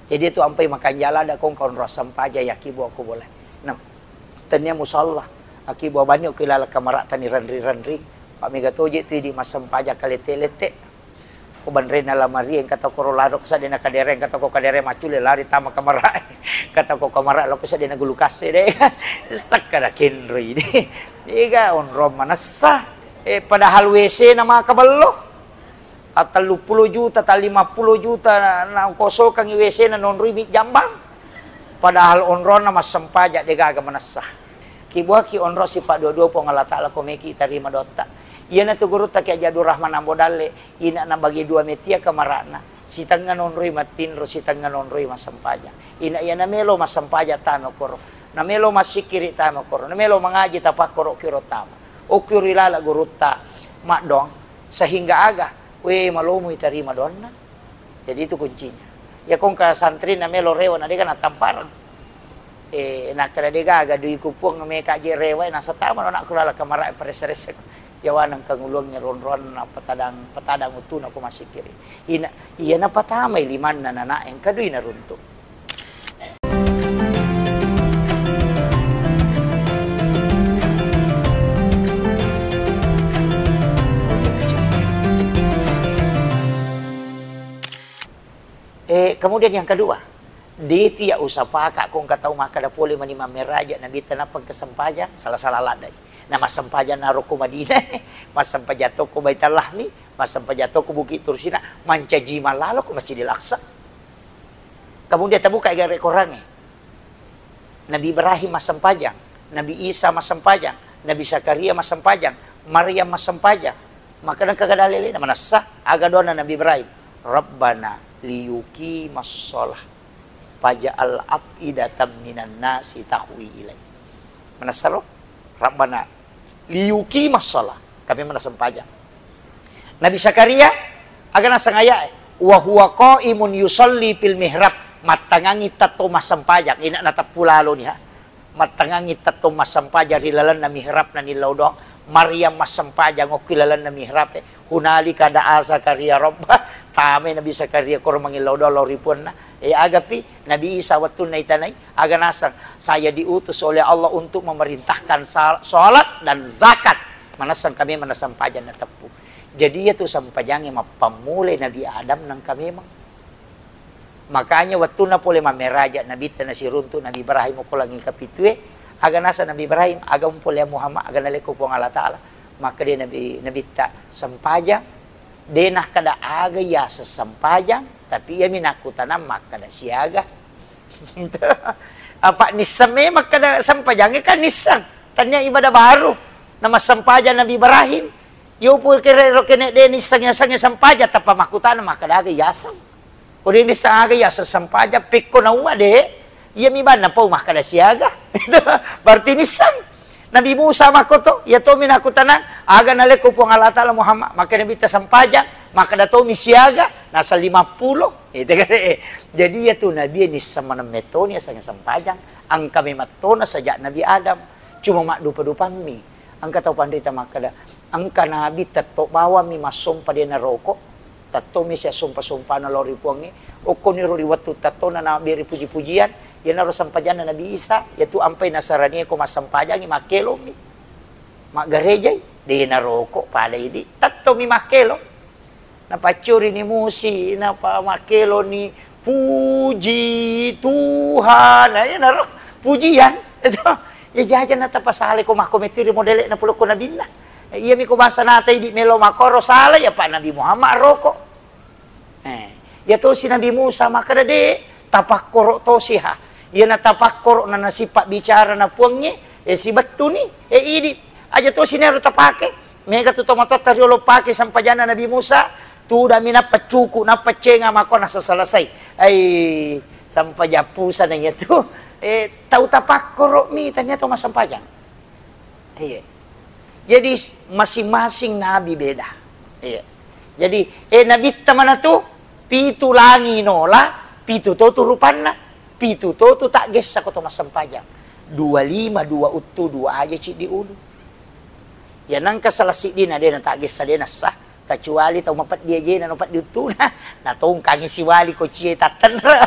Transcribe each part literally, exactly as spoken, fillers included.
Jadi tu ampai makanjala ada kong kaunro sempajang yaki buah ko boleh. Nah, tania musalla. Aki buah banyak ki lala kamara tani renri-renri. Pak mega toje tu idi massempajang kalete-lete. Ko banrena lamari engka toko ro laro ko sadena kadere, engka toko kadere macule lari tama kamara. Engka toko kamara lo ko sadena gulu kase de. Sakka da kenroi de. Iga onro manessa. Eh, padahal W C na maka bello. Talluppulo juta, ta lima pulo juta na, na kosokangngi W C na nonroi mi jambang. Padahal onronna massempajang de gaga manessa. Kibuaki onro sipa dua-dua Puang Allah Ta'ala ko meki tarima dotta. Iyana tu gurutta Kiai Haji Abdul Rahman Ambo Dalle, ina na bagi dua metia kamarana. Sitengnga nonroi mattinro, sitengnga nonroi massempajang. Ina iyana melo massempajang tama koro. Na melo massikkiri tama koro. Na melo mangaji tapakkoro kiro tama. Okkiuri lala gurutta maddoang, sehingga aga, we, malomo itarima doanna. Jadi itu kuncinya. Ya kongka santri na melo rewa na dega na tamparang. Eh, nakkeda dega aga dui ku puang meka je rewa, eh, nasatama no nak kulala kamara peresa-resa. Yawanang kanguluang ronroan na petadang, petadang utuna ko massikkiri. Ina, iya na patamai limanna nana engka dui na runtu. Eh, kemudian yang kedua, de tiya usapaka ko engka tau makkeda pole mani mammeraja Nabitta nappa engka sempajang, salah-salah ladai. Na massempajang naro ko Madinah, massempajang to ko Baitallahmi, massempajang to ko Bukit Tursina, mancaji malalo ko Masjidil Aqsa. Kemudian tabuka gare Korangnge. Nabi Ibrahim massempajang, Nabi Isa massempajang, Nabi Zakaria massempajang, Maryam massempajang. Maka nengka gada lele na manessa, aga doana Nabi Ibrahim, "Rabbana liyuqimas shalah faj'al af'idatan minan nasi tahwi ilai." Manessa ro, Rabbana liyuqimas shalah. Kami mana sempajang. Nabi Zakaria, aga naseng aya'e, "Wa huwa qaimun yusalli fil mihrab." Mattangangi tetto massempajang. Ina nateppu lalo ni, ha. Mattangangi tetto massempajang ri lalenna mihrab na nillau doang. Maryam massempajang okki lalenna mihrab e. Hunalika da'a Zakaria rabbah. Tamai Nabi Zakaria koro mangillau doang lao ri puanna. E, agapi Nabi Isa wettunna itanai. Aga naseng, "Saya diutus oleh Allah untuk memerintahkan sal-, salat dan zakat." Manessang kami manessang pajang nateppu. Jadi, iyatu sempajangnge mappammulai Nabi Adam nengka memang. Makanya, wettunna pole mammeraja Nabitta nasiruntu Nabi Ibrahim ko langi kapitue, aga naseng Nabi Ibrahim, "Aga mumpole ya Muhammad, aga nalekko Puang Allah Ta'ala?" Makkeda Nabi, Nabitta, "Sempajang." De nakkeda aga yaseng sempajang, tapi iyami nakkutanang makkeda siaga. Apa nisseng memang kada sempajangnge kan nisseng. Tania ibadah baru. Nama sempajang Nabi Ibrahim. Yo pura kira ro kene de nisseng yaseng sempajang, tappa makkutana makkeda aga yaseng. Ko de nisseng aga yaseng sempajang, pekko naua de, iyami banna pau makkeda siaga. Berarti nisseng. Nabi Musa makkoto, iya tomi nakkutanang, aga nalekko Puang Allah Ta'ala Muhammad, makkeda Nabitta sempajang, makkeda tomi siaga, naseng lima pulo. Itu kan, eh. Jadi, iyatu Nabi nisseng maneng metoni aseng sempajang, engka memettona sejak Nabi Adam. Cuma maddupa-dupammi. Engka tau panrita makkeda, engka Nabi tetto bawammi massompa de naroko. Tattomi sia sompa-sompana lao ri Puangnge. Okkoniro ri wettu tattona Nabi ri puji-pujian, iyanaro sempajanna Nabi Isa, iyatu ampai Nasarani ko massempajangi makkelomi. Maggarejai, de naroko pada idi, tattomi makkelo. Napaccurini musi, napa makkeloni, "Puji Tuhan." Nah, iyanaro pujian. Itu. Ya jajan na tapasale ko makko mettiri modele na pulokko nabinna. Iyami ko bangsa nata idi melo makkoro sala ya Pak Nabi Muhammad roko. Eh, iya tosi Nabi Musa makkeda, "De, tapakkoro tosi ha." Iyana tapakkoro na nasipa bicara na Puangnge, eh, sibettuni, eh, idi aja tosi nero tapake. Mega tu tomatoatta riolo pake sempajanna Nabi Musa, tudami nappa cuku, nappa cenga makko nasa selesai. Ai, sempajang pusana iyatu. Eh, tau tapakkoro mi tania to massempajang. Iya. Jadi, s-, masing-masing nabi beda. Iya. Jadi, eh, Nabitta manatu, pitu langi nola, pitu to tu rupanna, pitu to tu taggessa ko to massempajang. Dua lima, dua uttu, dua aja ciddi ulu. Ya, nangka salah siddina de na taggessa de nassa. Kecuali tau mapeddi ajena, no peddi uttuna, natongkangi siwali kocie tattenre.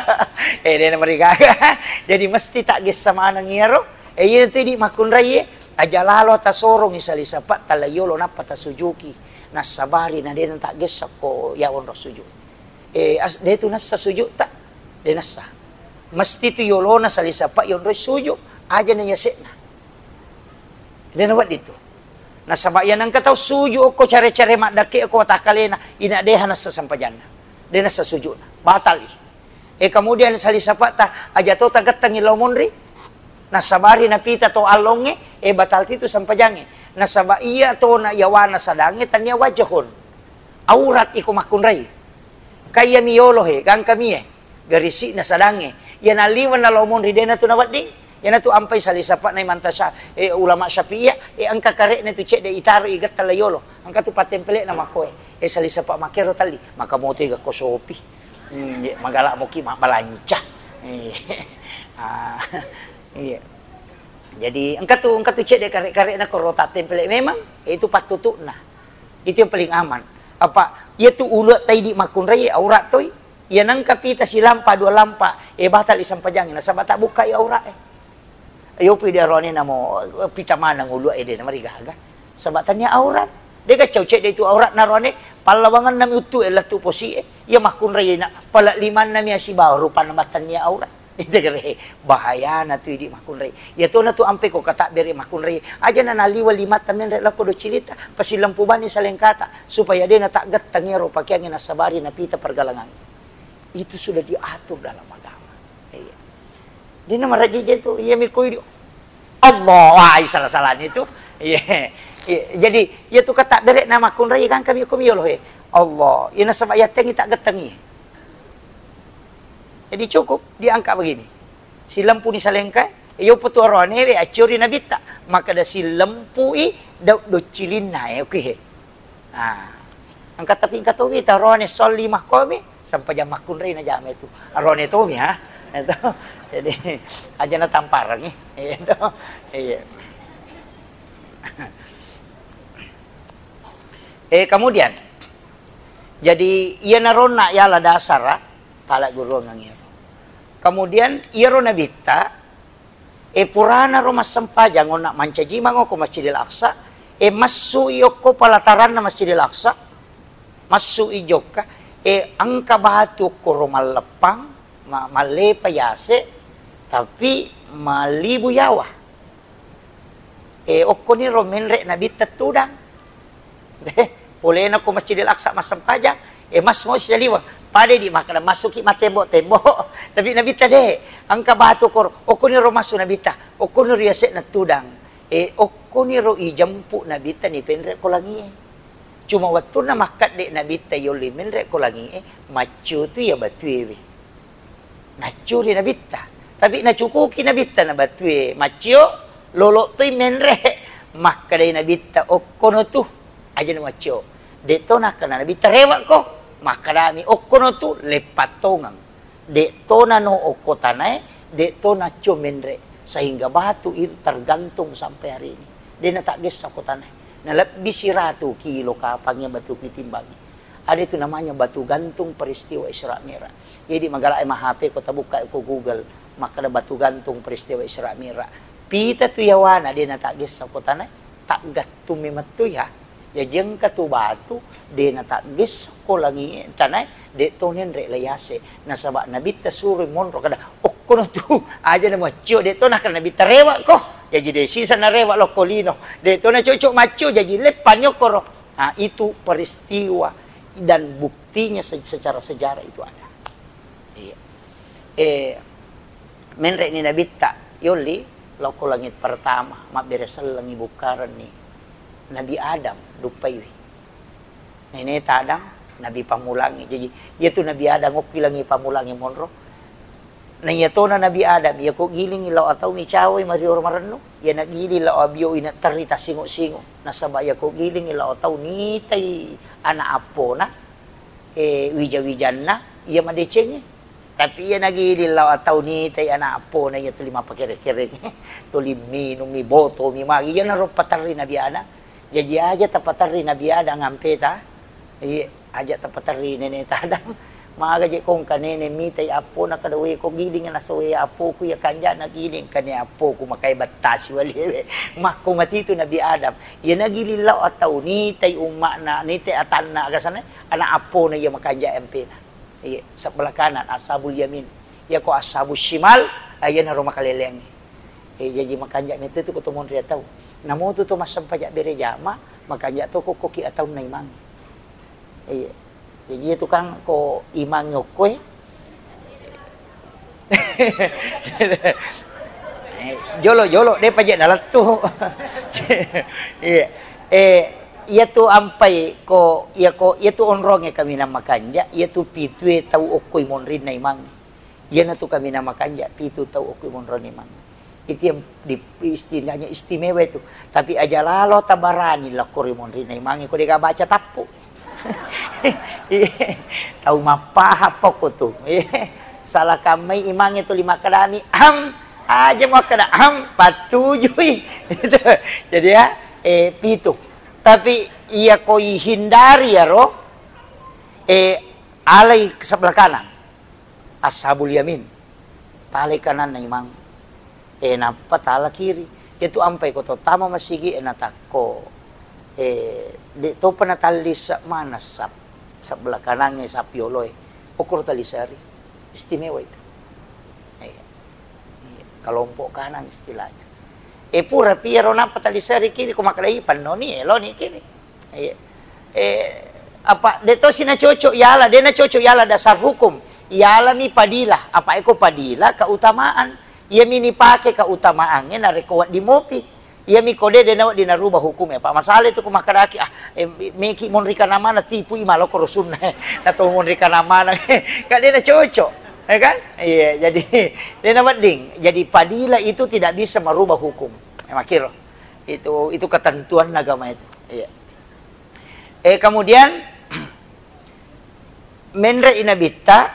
Eh, dena marigaga. Jadi mesti taggessa maneng iyaro. Eh, iya tu idi makkunrai, eh. Aja lalo tasorongi salisapatta la yolo nappa tasujuki. Nassabari na dena taggessa ko ya onro sujud. Eh, as-, de tu nassa sujud ta? De nassa. Mesti tu yolona salisapa yonroi sujud. Aja na yasekna. De na wedding tu. Nasaba iya nengka tau sujud okko care-care maddakke okko watakkalena, ina deha nassa sempajanna. De nassa sujudna. Batal i. Eh, kemudian salisapata aja to tagettengi lao monri. Nassabari napita to allongnge, eh, batal titu sempajangnge. Nasaba iya tona yawana sadangnge tania wajahun. Aurat iko makkunrai. Kaiya mi yolo he, gangka mie. Garisi'na sadangnge. Iya naliweng nalao monri dena tu nawedding. Iyana tu ampai salisapa'na Imam Tasya-, eh, ulama Syafi'iyah, eh, engka kare'na tu cedde itaro igetta la yolo. Engka tu pattempele'na makkoe. Eh, salisapa makero talli. Maka moto iga ko sopi. Hmm, iya, magala moki mabbalanca. Iya. Ah, iya. Jadi, engka tu, engka tu cedde kare-kare'na koro tattempele memang, eh, itu pattutu'na. Itu yang paling aman. Apa, iya tu ulu taidi makkunrai aurat toi. Iya nengka pita silampa dua lampa, eh, batal i sempajangnge, nasaba tabukkai aurat, eh. Ayo pi diarone namo, eh, pita maneng ulu, eh, de namarigaga. Saba tania aurat. De gaccau cedde itu aurat narone, pallawangenna mi uttu, eh, lettu posi, eh. Iya makkunrai na, pala limanna mi asibawa rupanna battannia aurat. Itu kere, bahayana tu idi makkunrai. Iya tona tu ampe ko katabbere makkunrai. Aja na naliwa limatta menre lako docilita, pasilempu bani salengkata, supaya de na taggetteng ero pakeangnge nasabari napita pergalangan. Itu sudah diatur dalam agama. Iya. De na marajaja tu, iya mi koi di Allah, wah, salah-salah itu. Iya. Iya. Jadi, iya tu katabbere na makkunrai kan kami ko mi yolo he. Allah, iya nasaba yattengi taggettengi. Jadi cukup diangkat begini. Silempuni salengka, iyo potu aroanewe acciori nabitta. Makkeda silempui daud doccilinna, eh, oke he. Ah. Engka tapi engka tomi ta aroane solli makkomi, sampajang makkunrai najama itu. Aroane tomi, ha? Itu. Jadi, aja natampareng, eh. Itu. Iya. Eh, kemudian, jadi, iya naronna yala dasara, pala guruangeng iyaro. Kemudian, iyaro nabitta, eh, purana ro massempajang, onna mancaji mango ko Masjidil Aqsa, eh, massu i okko pelataranna Masjidil Aqsa, massu i jokka, eh, engka batu okko ro malleppang, ma-, mallepa yase, tapi malibu yawa. Eh, okkoniro menre nabitta tudang. Eh, polena ko Masjidil Aqsa massempajang, eh, massu mo saliweng. Pada di makkeda massuki mattembok-tembok. Tapi nabitta de, engka batu koro. Okkoniro massu nabitta. Okkoniro yase'na tudang. Eh, okkoniro ijempu nabitta nipenre ko langie. Cuma wettunna makkadde nabitta yolli menre ko langie, maccio tu iya batuewe. Naccuri nabitta. Tapi nacukuki nabitta na batue maccio, lolo toi menre. Makkedai nabitta, okkono tu, aja na maccio. De to nakkeda nabitta rewekko. Makkedami, okkono tu, leppattongeng. De to nano okko tanae, de to naccio menre. Sehingga batu itu tergantung sampai hari ini. De nataggessa ko tanae. Na lebbi siratu kilo kapang iya batu kitimbangi. Ada itu namanya batu gantung peristiwa Isra Mi'raj. Jadi magala e mahape ko tabukka ko Google, makkeda batu gantung peristiwa Isra Mi'raj. Pita tu yawana de nataggessa ko tanae, taggattung memettu ya. Ya jengka tu batu de nataggessa ko langi tanae, de to nenre layase. Nasaba nabitta suro monro kada okkono tu aja na maccio de to nakkeda nabitta rewekko. Jaji de sisa narewek lokko lino. De to na cocok maccio jaji leppanni okkoro. Nah, itu peristiwa dan buktinya se-, secara sejarah itu ada. Iya. Eh, menre'ni nabitta, yolli, lokko langit pertama, mabbere sellengi bukkarenni Nabi Adam, duppaiwi. Neneta Adam, Nabi pammulangi. Jadi, iya tu Nabi Adam, okki langi pammulangi monro. Na iya tona Nabi Adam, iya ko gilingi lao atau micawai marioro marennu, iya na giling lao abio ina terri tassingo-singo. Nasaba iya ko gilingi lao atau nitai anak appona, eh, wija-wijanna, iya madecengi. Tapi iya na giling lao atau nitai anak appona, iya tuli mappakere-kereng, tuli minumi, botomi magi, iya naro paterri Nabi Adam. Jaji aja tapaterri Nabi Adam ampeta, Iye, aja' tapaterri nene' tadang. Maga je' kongka nene' mitai appona kada we ko giling nasoe appoku iya kanja' na giling kane appoku makai battasi walewe. Makko matitu Nabi Adam. Iya nagiling lao atau nitai umma'na, nitai atanna agasana, ana' appona iya makanja' empena. Iye, sebelah kanan, ashabul yamin. Iya ko ashabus shimal, ah, iyanaro makaleleangnge. Eh, jaji makanja' meto tu ko to monri atau. Namo tu to massempajang bere jama, makanja' to ko koki ataunna imang. Iya. Jaji iya tukang ko imang okkoe. Eh, jolo-jolo, de' pa je' nalettu. Iya. Eh, iya tu ampai ko, iya ko, iya tu onrongnge kaminang makanja', iya tu pitue tau okkoi monrinna imang. Iyanatu kaminang makanja', pitu tau okko monroni imang. Itu yang di, istilahnya istimewa itu. Tapi aja' lalo tabarani lokko ri monrina imangnge ko de' gaga baca tappu. Tau mappahang pokko tu. Salah kammai imangnge tuli makkedami, "Am, aja' makkeda am, pattujui." Jadi ya, eh, pitu. Tapi iya ko ihindari iyaro, eh, alai sebelah kanan. Ashabul yamin. Talai kananna imang. Eh, nappa tala kiri. Itu ampai ko to tama masigi, eh, natakko. Eh, de' topa natallisa mana sab-, sebelah kanangnge sapioloe. Okkoro taliseri. Istimewa itu. Eh, iya. Kelompok kanan istilahnya. Eh, pura piro nappa taliseri kiri, ko makkedai pannoni, eh, loni kiri. Iya. Eh, apa, de' tosi nacocok yala, de' nacocok yala dasar hukum. Yalami padilah. Apa eko padilah keutamaan. Iyami nipake keutamaangnge narekko wedding mopi. Iyami ko de', de' nawedding narubah hukum, ya, Pak. Masalah itu ko makkedaki, ah, eh, meki monri kanamana tipui maloko rusunna, eh. Nato monri kanamana, eh. Kan de' nacocok, ya kan? Iya, jadi de' nawedding. Jadi padilah itu tidak bisa merubah hukum. Ya, makiro. Itu, itu ketentuan agama itu. Iya. Eh, kemudian, menre'i nabitta,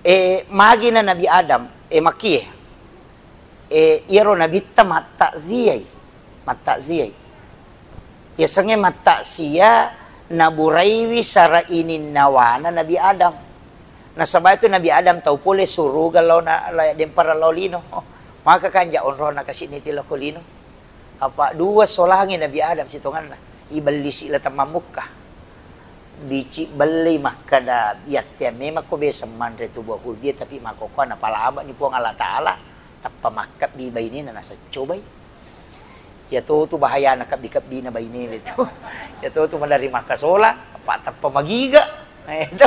eh, magina Nabi Adam, eh, makie. Eh, iyaro nabitta mattakziai, mattakziai. Yasengnge mattakziah naburaiwi sara ininnawana Nabi Adam. Nasaba itu Nabi Adam tau pole suruga lao na, lao dempara lao lino. Maka kanja' onrona kasi' niti lao ko lino. Apa' dua solangi Nabi Adam sitonganna, ibellisi' la temmammukka. Bicik bellei makkada, "Iyatteang memang ko biasa manre tu buah khuldia, tapi makkokkoe napalabani Puang Allah Ta'ala, tappa makkebbi bainena naseccobai." Iyatotu bahayana kebbi-kebbina bainena tu. Iyatotu maderri makkasola, apa' tappa magiga. Itu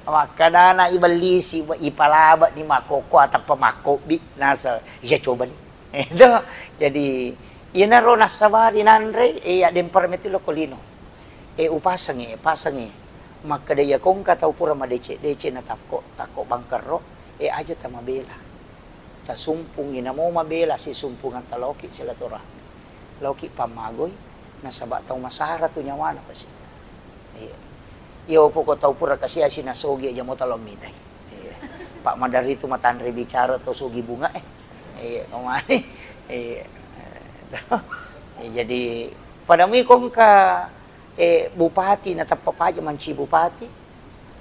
makkadana ibellisi', ipalabani makkokkoe tappa makkobbi, nasa, iya cobani. Itu. Jadi, iyanaro nassabari nanre, eh, addempara metti lokko lino. Eh, upasengi, pasengi. Makkeda iya kongka tau pura madeceng-deceng na takko, takko bangkerro, eh, aja tamabela. Tasumpungi namo mabela sisumpungeng taloki silaturahmi. Loki pammagoi, nasaba tau masara tu nyawana pasi. Iya. Iya, poko tau pura kasiasi nasogi aja mota lo mitai. Iya. Pak Madari tu matanre bicara to sogi bunga, eh. Iya, kemana? Iya. Eh, jadi, pada mui kongka, eh, bupati natappa paja manci bupati,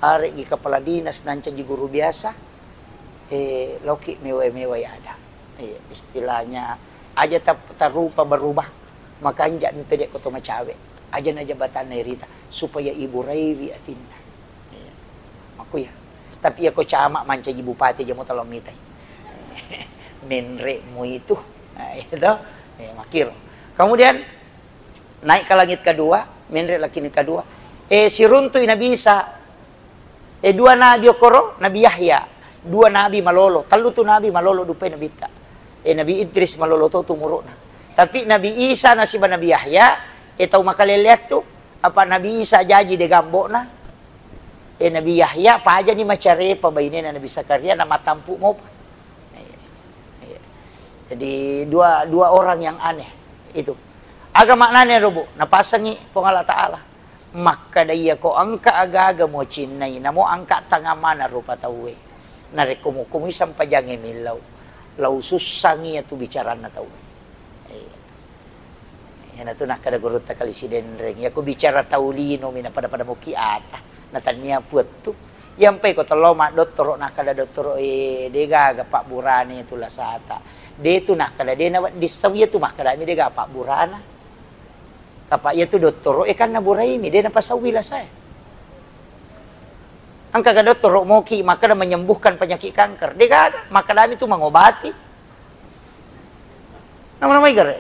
aregi kepala dinas nancaji guru biasa, eh, loki mewai-mewai ada. Eh, istilahnya aja ta-, tarupa berubah, makanja mi pede ko to macawe. Aja na jabatanna irita, supaya iburaiwi atinna. Iya. Makkuya. Tapi iya ko camat mancaji bupati aja mota lo mitai. Menre mu itu. Nah, itu. Eh, makiro. Kemudian naik ke langit kedua, menre langit kedua. Eh, siruntui Nabi Isa. Eh, dua nabi okoro, Nabi Yahya. Dua nabi malolo, tellu tu nabi malolo dupai nabitta. Eh, Nabi Idris malolo to tu umuru'na. Tapi Nabi Isa nasiba Nabi Yahya, eh, tau makaleleang tu, apa Nabi Isa jaji de gambo'na. Eh, Nabi Yahya pajani macarepa bainena Nabi Zakaria na matampu mopa. Iya. Iya. Jadi dua, dua orang yang aneh itu. Aga maknanya ro, Bu? Napasengi Puang Allah Ta'ala. Makkada iya ko engka agaga mucinnai, namo angka tangang mana rupa tauwe. Narekko mukomui sempajangnge millau, lau sussangi iyatu bicaranna tauwe. Iya. Iyanatu nakkeda gurutta kali Sidenreng, iya ko bicara tau lino mi napada-pada moki ata, na tania puettu. Iyampai ko tello maddottoro, nakkeda dottoro, eh, de gaga pabburane tu lasata. De tu nakkeda de nawedding sau, iya tu makkedami de gaga pabburana. Apa iya tu dottoro e kan naburaimi, de napasaui lasae. Engka ga dottoro moki makkeda menyembuhkan penyakit kanker? De gaga, makkedami tu mangobati. Nama-namai gare.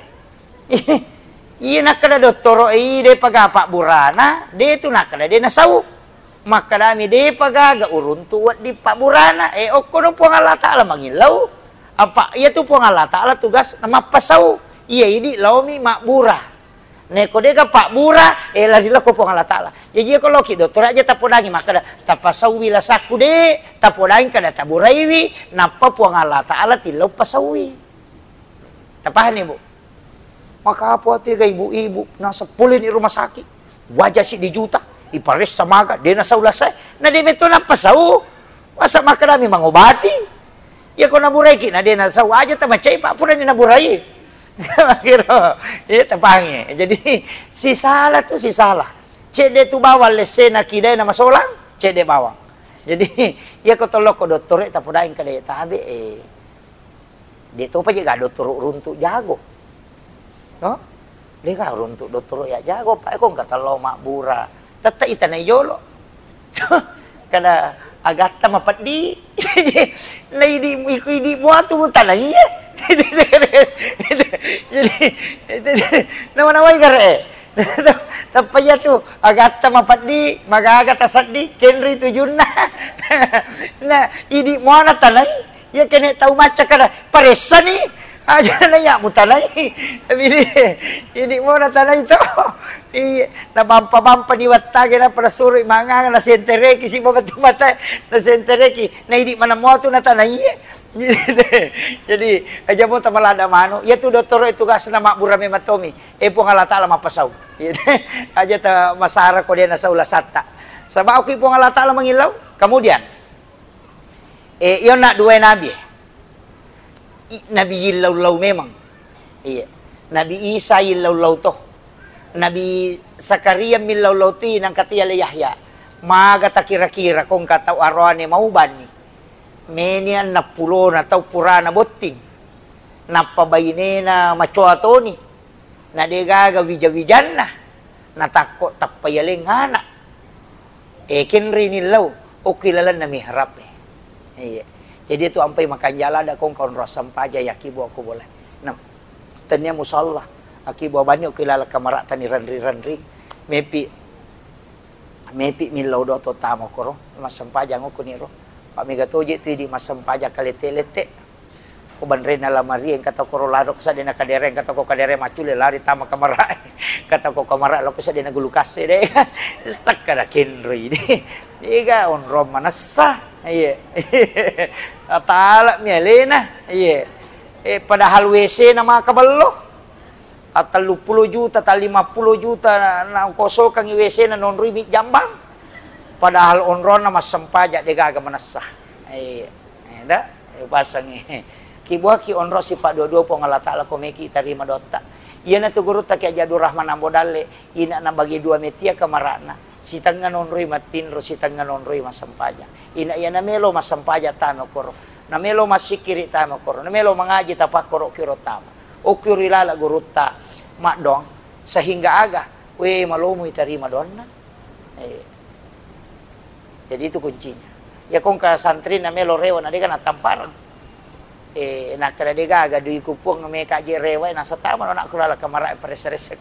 Iya nakkeda dottoro e, de paga pabburana, de tu nakkeda de nasau. Makkedami de paga ga uruntu wedding pabburana. Eh, okkono Puang Allah Taala mangillau. Apa iya tu Puang Allah Taala tugas na mappasau. Iya idi laomi mabbura. Neko dega pabbura, eh, lari lao ko Puang Allah Taala. Jaji ko loki dottoro aja tapodangi makkeda, tapasaui lasakku de, tapodangi kada taburaiwi, nappa Puang Allah Taala tillau pasaui. Tapahani, Bu? Maka apa tega ibu-ibu, naseng poleni rumah sakit, waja siddi juta, iparessa maga, de nasau lasae, na de metto nappasau. Masa makkedami mangobati? Iya ko naburaiki na de nasau aja tamacai, Pak, purani naburai. Makiro, iya tapange. Jadi sisala tu sisala. Cedde tu bawang lessena kidai na masolang, cedde bawang. Jadi iya ko tolokko dottoro e tapodai engka de tabe e. De topa je ga dottoro runtu jago. No? De ga runtu dottoro ya jago, Pak, ko engka tello mabbura. Tette itanai jolo. Kada agatta mapeddi. Na idi, iku idi muatu mutanai, iya. Jadi, nawa-nawai gare. Tappa iya tu, agatta mapeddi, magaga taseddi, kenri tujunna. Na idi muana tanai. Iya kene tau macca kada, paressani, aja na iya mutanai. Tapi ini, ini mau natanai to. Iya, na bampa-bampa ni wattage na pada surui mangang, na sentereki si baba tu mata, na sentereki, na idi mana mau tu natanai. Jadi, aja mau tamalada manu. Iya tu dottoro itu gasna mabbura memang tomi. Eh, Puang Allah Taala mappasau. Aja ta masara ko de nasau lasatta. Sabab aku Puang Allah Taala mangillau. Kemudian, Eh, iyonna duwae nabi e. I-, nabi yillau-lau memang. Iya. Nabi Isa yillau-lau to. Nabi Zakaria millau-lau to, nangka tiale Yahya. Maga takira-kira ko engka tau aroane maubanni. Meni annappulona tau purana botting. Nappa bainena macoa toni. Na de gaga wija-wijanna. Natakko tappa yaleng ana. Eh, kenri nillau, okki lalenna mihrab e. Iya. Jadi itu ampai makanjala ada kong kaun rasa mpaja yaki buah ko bola. Nah, tania musalla, aki buah banyak okki laleng kamara tani ranri-ranri. Mepi, mepi millau doto tamo koro, massempajang okko niro. Pak mega toje tu idi massempajang kalete-lete. Ko banrena lamari, engka tau koro laro ko seddena kadere, engka tau ko kadere maccule lari tama kamara. Engka tau ko kamara lao ko seddena gulu kasse de. Sakkada kenroi de. Ega onrong manessa. Iya. Atala mi alena. Iya. Eh, padahal W C na maka bello. A, telluppulo juta, ta lima pulo juta na, na kosokangi W C na nonroi mi jambang. Padahal onronna massempajang de gaga manessa. Iya. Eh, da, eh, pasangi. Kibuaki onro sipa dua-dua Puang Allah Taala ko meki tarima dotta. Iyanatu gurutta Kiai Haji Abdul Rahman Ambo Dalle, ina nabagi dua metia kamarana. Sitengnga nonroi mattinro, sitengnga nonroi massempajang. Ina iya namelo massempajang tano koro. Namelo massikkiri tano koro. Namelo mangaji tapakkoro kiro tama. Okki ri lala gurutta maddoang sehingga aga, we, malomoi tarima doanna. Eh. Jadi itu kuncinya. Ya kongka santri na melo rewa na deka na tamparang. Eh, na kada dega aga dui kupuang meka je rewa na satama na ku lala kamara paresa-resa.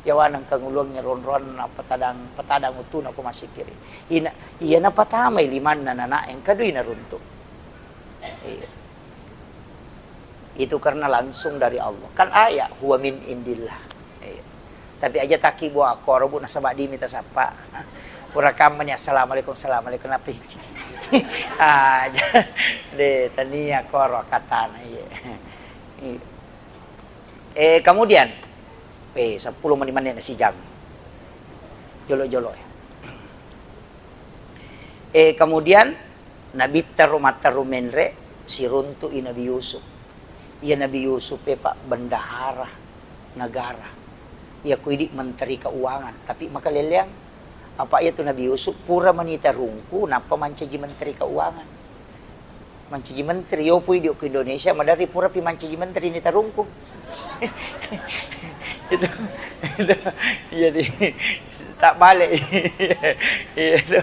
Yawana kanguluang ronroan na patadang, patadang utuna ko masikiri. Ina, iya na patamai limanna nana engka dui na runtu. Iya. Itu karena langsung dari Allah. Kan ayat, "Huwa min indillah." Iya. Tapi aja taki buah koro, Bu, nasaba dimi tasappa. Pura kammani, "Assalamualaikum, assalamualaikum." Napis. Aja. De, tania koro katana, iya. Iya. Eh, kemudian, eh, sepuluh menit, menit nasi jam. Jolo-jolo, ya. Eh, kemudian, Nabitta ro matteru menre, siruntu'i Nabi Yusuf. Iya Nabi Yusuf e, Pak, bendahara negara. Iya ku idi menteri keuangan, tapi makaleleang. Apa iya tu Nabi Yusuf pura mani tarungku, nappa mancaji menteri keuangan. Mancaji menteri, yo pui dio ku Indonesia, maderri pura pi mancaji menteri ni tarungku. Itu, itu, jadi, tak balik. Iya, itu,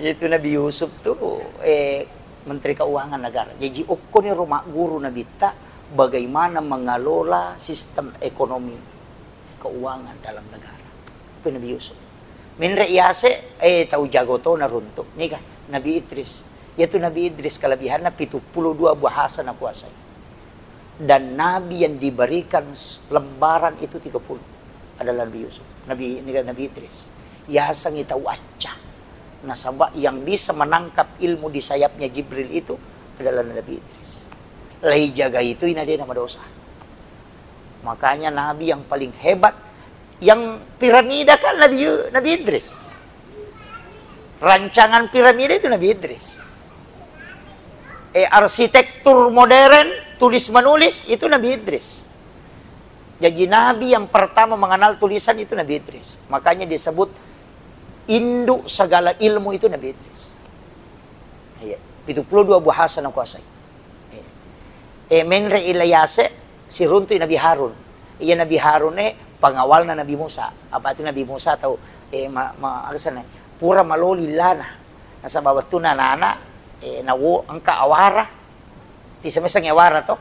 itu Nabi Yusuf tu, eh, menteri keuangan negara. Jadi, okko ni ro magguru Nabitta, bagaimana mengelola sistem ekonomi keuangan dalam negara. Itu Nabi Yusuf. Menre yase, eh, tau jago to naruntuk. Nika, Nabi Idris. Yaitu Nabi Idris kelebihanna pitu puluh dua bahasa nakuasai. Dan nabi yang diberikan s-, lembaran itu tiga puluh adalah Nabi Yusuf. Nabi, nika Nabi Idris. Yasengi tau acca. Nasaba yang bisa menangkap ilmu di sayapnya Jibril itu adalah Nabi Idris. Lei jaga itu ina de namadosa. Makanya nabi yang paling hebat, yang piramida kan Nabi Yu-, Nabi Idris. Rancangan piramida itu Nabi Idris. Eh, arsitektur modern, tulis menulis itu Nabi Idris. Jadi nabi yang pertama mengenal tulisan itu Nabi Idris. Makanya disebut induk segala ilmu itu Nabi Idris. Iya, pitu puluh dua bahasa nakuasai. Iya. Eh, menre ila yase, siruntu Nabi Harun. Iya, Nabi Harun e pengawalna Nabi Musa. Apa itu Nabi Musa tau, eh, ma-, ma-, aga sana, pura maloli lana. Nasaba wettuna anak-anak, eh, nawo engka awara. Tisa meseng awara to.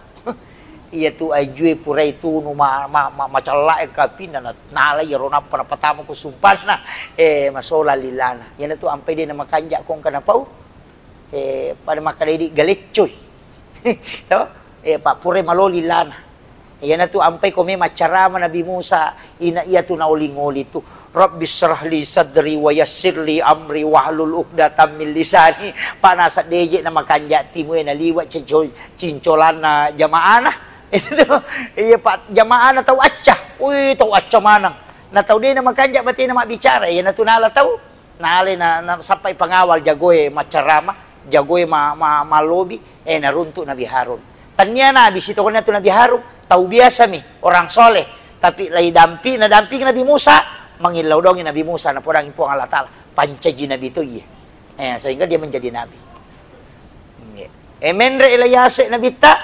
Iya tu ajue purai tunu ma-, ma-, ma-, macella e kapinna na-, nala iyaro nappa napatama ku sumpanna. Eh, masola lilana. Iyana tu ampai de namakanja kongka napau. Eh, pada makkeda idi galeccoi. To? Eh, pa purai maloli lana. Iyana tu ampai ko me maccarama Nabi Musa, ina iya tu naoling-oling tu, "Rabbi syrah li sadri wa yassir li amri wahlul uqdatam min lisani." Pa nasaddeje na makanja timue na liwa cinco-, cincolanna jamaana. Itu tu. Iya, pa jamaana tau acca. Ui, tau acca maneng. Na tau de na makanja batena mabbicara, iyana tu nala tau. Nalai na, na sappai pengawal jagoe maccarama, jagoe ma-, ma-, mallobi, eh, naruntuk Nabi Harun. Tania nabi sitokona tu Nabi Harun, tau biasa mi, orang soleh, tapi lai dampi, nadamping Nabi Musa, mangillau dongi Nabi Musa, napodangi Puang Allah Taala, pancaji nabi to iye. Eh, sehingga dia menjadi nabi. Iya. Eh, menre ila yase nabitta,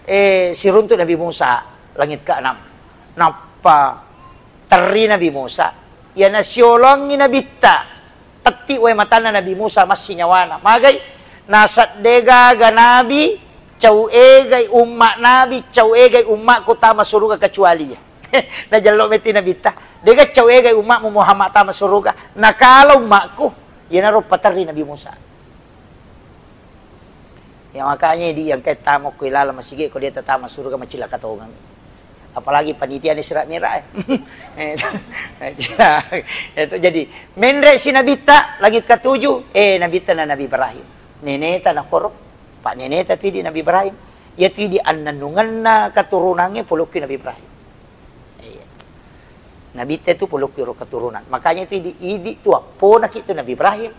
eh, siruntuk Nabi Musa, langit keenam. Nappa terri Nabi Musa. Iyana siolongi nabitta, tetti wae matanna Nabi Musa, massi nyawana. Magai? Naseng degaga nabi, cau egai umma nabi, cau egai ummaku tama suruga kecuali iya. Najello metti nabitta. Dega cau egai ummamu Muhammad tama suruga. Nakala ummaku, iyanaro paterri Nabi Musa. Ya, makanya idi yang kayak tamo ko ilala masigi ko dia tetama surga macilaka tongeng. Apalagi panitia ni Isra Mi'raj, eh. Eh, itu, itu jadi menre si nabitta langit ketujuh, eh, nabitta na Nabi Ibrahim. Neneta na koro, pak neneta tu idi Nabi Ibrahim. Ya tu idi annanungenna keturunannya polokki Nabi Ibrahim. Iya. Nabitta tu polokki ro keturunan. Makanya tu idi, idi tu appona ki tu Nabi Ibrahim.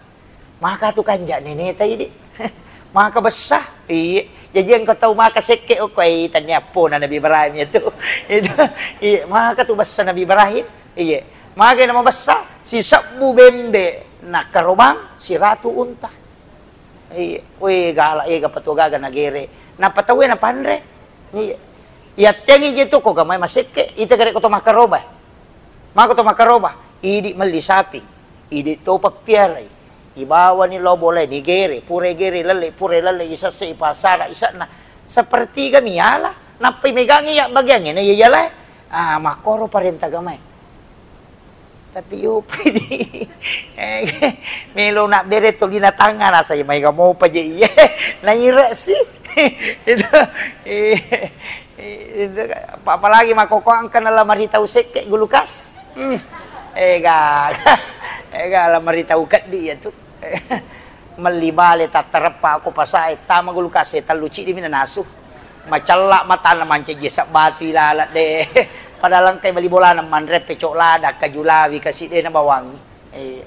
Maka tu kanja neneta idi. Maka bessa. Iye. Jaji engka tau maka sekke okko, eh, tania appona Nabi Ibrahim itu. Itu. Iye, maka tu bessa Nabi Ibrahim. Iye. Maka nama bessa sisebbu bembe nakarobang siratu unta. Iye. Weh, gala ega patugaga nagere. Napa tau napanre? Iye. Yattengi je tu ko gamai masekke, ita gare ko to makaroba. Mako to makaroba, idi melli sapi, idi to pappiarai. Ibawani lao bolae, nigere, pura gere lelle, pura lelle, isesse, ipasara, ise'na. Sepertiga miala, nappai megangi ya bagiangnge na iya yalae. Ah, makkoro parenta gamai. Tapi yo pedi. Eh, melo nak bere tolina tangan, asa maega mopa je iya. Naire si. Itu, eh, itu, apa-, apalagi makoko angka na lamari tau sekke gulukas. Hmm. Ega, ega lamari tau keddi ya tu. Melli bale tattareppa ko pasae tama gulukas e tellu cidi mi nanasu. Macella matanna mancaji esa batu ilala de. Padahal engkai bali bolana manre pecok lada, kaju lawi, kasi de nabawangi. Eh,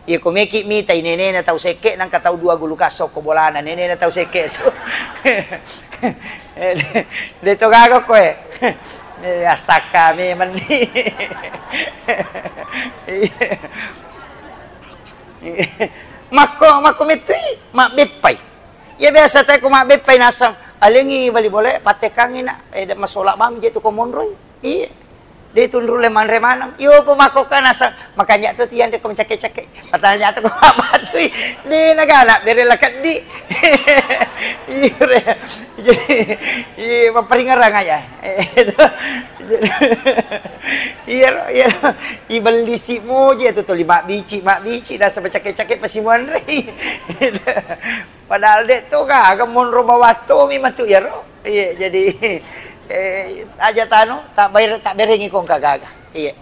iya ko meki mita i nenena tau sekke, nangka tau dua gulukas sokko bolana nenena tau sekke tu. Eh, de to gaga koe. Eh, assakka memang ni. Iya. Makko, makko mettui, mabbeppai. Iya biasa te ko mabbeppai nasang, alengi bali bola, pattekangi nak, eh, masola bang je tu ko monroi. Iya. De tunru le manre maneng. Iyo po makko ka nasang, makanja tu tianre ko mencake-cake. Patanya tu ko batui. De nagana bere la keddi. Iya re. Jadi, iya, mapparingerang aja. Iyaro, iyaro. Ibellisi moji atu tuli mabbici, mabbici, nasa macake-cake pasi muanrei. Padahal de to gaga monro bawatto mi matu iyaro. Iya, jadi, eh, aja tanu, tak bayar, tak berengi kong kagaga. Iya.